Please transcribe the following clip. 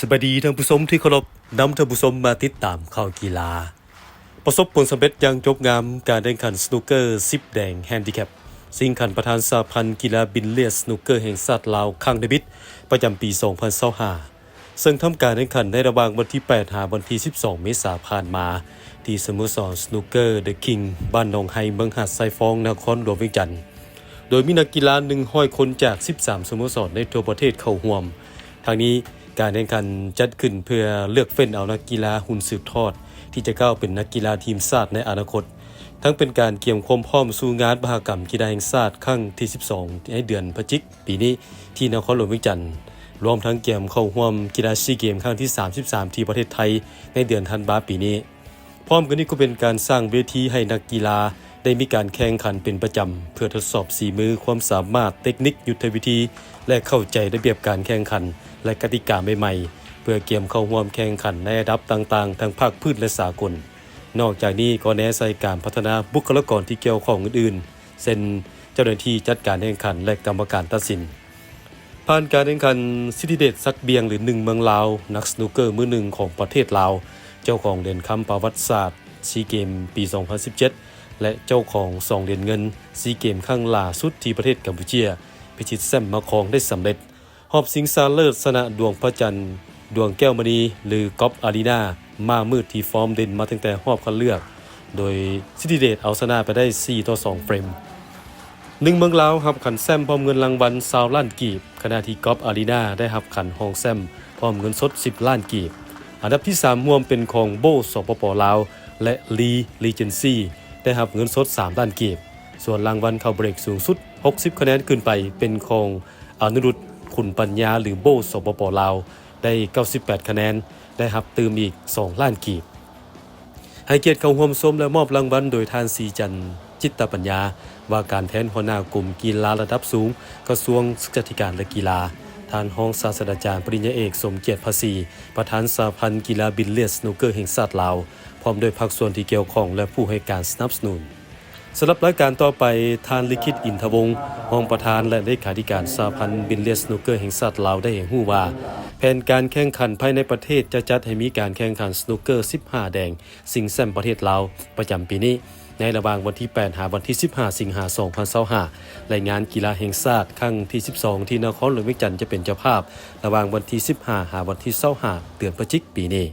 ສະບາຍດີທ່ານຜູ້ຊົມທີ່ເຄົາລົບ, ນຳທ່ານຜູ້ຊົມມາຕິດຕາມຂ່າວກິລາ. ປະສົບຜົນສຳເລັດຢ່າງຈົບງາມ ການແຂ່ງຂັນສະໜູກເກີສິບແດງແຮນດີແຄັບ ຊິງຂັນປະທານສະຫະພັນກິລາບິນເລຍສະໜູກເກີແຫ່ງຊາດລາວຄັ້ງທຳອິດ ປະຈຳປີສອງພັນຊາວຫ້າ ເຊິ່ງທຳການແຂ່ງຂັນໃນລະຫວ່າງວັນທີແປດຫາວັນທີສິບສອງເມສາຜ່ານມາ ທີ່ສະໂມສອນສະໜູກເກີເດີຄິງ ບ້ານໜອງໄຮ ເມືອງຫາດຊາຍຟອງ ນະຄອນຫຼວງວຽງຈັນ. ໂດຍມີນັກກິລາໜຶ່ງຮ້ອຍຄົນຈາກສິບສາມສະໂມສອນໃນທົ່ວປະເທດເຂົ້າຮ່ວມ. ທັງນີ້, ການແຂ່ງຂັນຈັດຂຶ້ນເພື່ອເລືອກເຟ້ນເອົານັກກິລາຮຸ່ນສືບທອດ ທີ່ຈະກ້າວເປັນນັກກິລາທີມຊາດໃນອະນາຄົດ, ທັງເປັນການກຽມຄວາມພ້ອມສູ່ງານມະຫະກຳກິລາແຫ່ງຊາດຄັ້ງທີສິບສອງ ໃນເດືອນພະຈິກປີນີ້ ທີ່ນະຄອນຫຼວງວຽງຈັນ, ລວມທັງກຽມເຂົ້າຮ່ວມກິລາຊີເກມຄັ້ງທີສາມສິບສາມ ທີ່ປະເທດໄທໃນເດືອນທັນວາປີນີ້. ພ້ອມກັນນີ້ກໍເປັນການສ້າງເວທີໃຫ້ນັກກິລາໄດ້ມີການແຂ່ງຂັນເປັນປະຈຳ ເພື່ອທົດສອບສີມື, ຄວາມສາມາດ, ເຕັກນິກ, ຍຸດທະວິທີ ແລະ ເຂົ້າໃຈລະບຽບການແຂ່ງຂັນ ແລະ ກະຕິກາໃໝ່ໆ ເພື່ອກຽມເຂົ້າຮ່ວມແຂ່ງຂັນໃນລະດັບຕ່າງໆ ທັງພາກພື້ນ ແລະ ສາກົນ. ນອກຈາກນີ້ກໍແນໃສ່ການພັດທະນາບຸກຄະລາກອນທີ່ກ່ຽວຂ້ອງອື່ນໆ ເຊັ່ນ ເຈົ້າໜ້າທີ່ຈັດການແຂ່ງຂັນ ແລະ ກຳມະການຕັດສິນ. ຜ່ານການແຂ່ງຂັນ, ສິດທິເດດ ສັກບຽງ ຫຼື ໜຶ່ງເມືອງລາວ, ນັກສະໜູກເກີມືໜຶ່ງຂອງປະເທດລາວ, ເຈົ້າຂອງຫຼຽນຄຳປະຫວັດສາດຊີເກມປີສອງພັນສິບເຈັດ ແລະ ເຈົ້າຂອງສອງຫຼຽນເງິນຊີເກມຄັ້ງຫຼ້າສຸດທີ່ປະເທດກຳປູເຈຍ ພິຊິດແຊ້ມມາຄອງໄດ້ສຳເລັດ. ຮອບຊິງຊະເລີດຊະນະດວງພະຈັນ ດວງແກ້ວມະນີ ຫຼື ກອບອາຣີນາ ມ້າມືດທີ່ຟອມເດັ່ນມາຕັ້ງແຕ່ຮອບຄັດເລືອກ ໂດຍສິດທິເດດເອົາຊະນະໄປໄດ້ສີ່ຕໍ່ສອງເຟຣມ. ໜຶ່ງເມືອງລາວຮັບຂັນແຊ້ມພ້ອມເງິນລາງວັນຊາວລ້ານກີບ, ຂະນະທີ່ກອບອາຣີນາໄດ້ຮັບຂັນຮອງແຊ້ມພ້ອມເງິນສົດສິບລ້ານກີບ. ອັນດັບທີສາມຮ່ວມເປັນຂອງໂບ ສປປ ລາວ ແລະ ລີ ຣີເຈນຊີ ໄດ້ຮັບເງິນສົດສາມລ້ານກີບ. ສ່ວນລາງວັນເຂົ້າເບຣກສູງສຸດຫົກສິບຄະແນນຂຶ້ນໄປເປັນຂອງອະນຸລຸດ ຂຸນປັນຍາ ຫຼື ໂບ ສປປ ລາວ ໄດ້ເກົ້າສິບແປດຄະແນນ ໄດ້ຮັບຕື່ມອີກສອງລ້ານກີບ. ໃຫ້ກຽດເຂົ້າຮ່ວມຊົມ ແລະ ມອບລາງວັນໂດຍທ່ານ ສີຈັນ ຈິດຕະປັນຍາ ວ່າການແທນຫົວໜ້າກົມກິລາລະດັບສູງ ກະຊວງສຶກສາທິການ ແລະ ກິລາ, ທ່ານຮອງສາດສະດາຈານ ປະລິນຍາເອກ ສົມກຽດ ພາສີ ປະທານສະຫະພັນກິລາບິນເລຍສະໜູກເກີແຫ່ງຊາດລາວ, ພ້ອມດ້ວຍພາກສ່ວນທີ່ກ່ຽວຂ້ອງ ແລະ ຜູ້ໃຫ້ການສະໜັບສະໜູນ. ສຳລັບລາຍການຕໍ່ໄປ, ທ່ານ ລິຂິດ ອິນທະວົງ ຮອງປະທານ ແລະ ເລຂາທິການສະຫະພັນບິນເລຍສະໜູກເກີແຫ່ງຊາດລາວ ໄດ້ໃຫ້ຮູ້ວ່າ ແຜນການແຂ່ງຂັນພາຍໃນປະເທດຈະຈັດໃຫ້ມີການແຂ່ງຂັນສະໜູກເກີສິບຫ້າແດງ ຊິງແຊ້ມປະເທດລາວ ປະຈຳປີນີ້ ໃນລະຫວ່າງວັນທີແປດຫາວັນທີສິບຫ້າ ສິງຫາ ສອງພັນຊາວຫ້າ ແລະ ງານກິລາແຫ່ງຊາດຄັ້ງທີສິບສອງ ທີ່ນະຄອນຫຼວງວຽງຈັນຈະເປັນເຈົ້າພາບ ລະຫວ່າງວັນທີສິບຫ້າ ຫາວັນທີຊາວຫ້າ ເດືອນພະຈິກປີນີ້.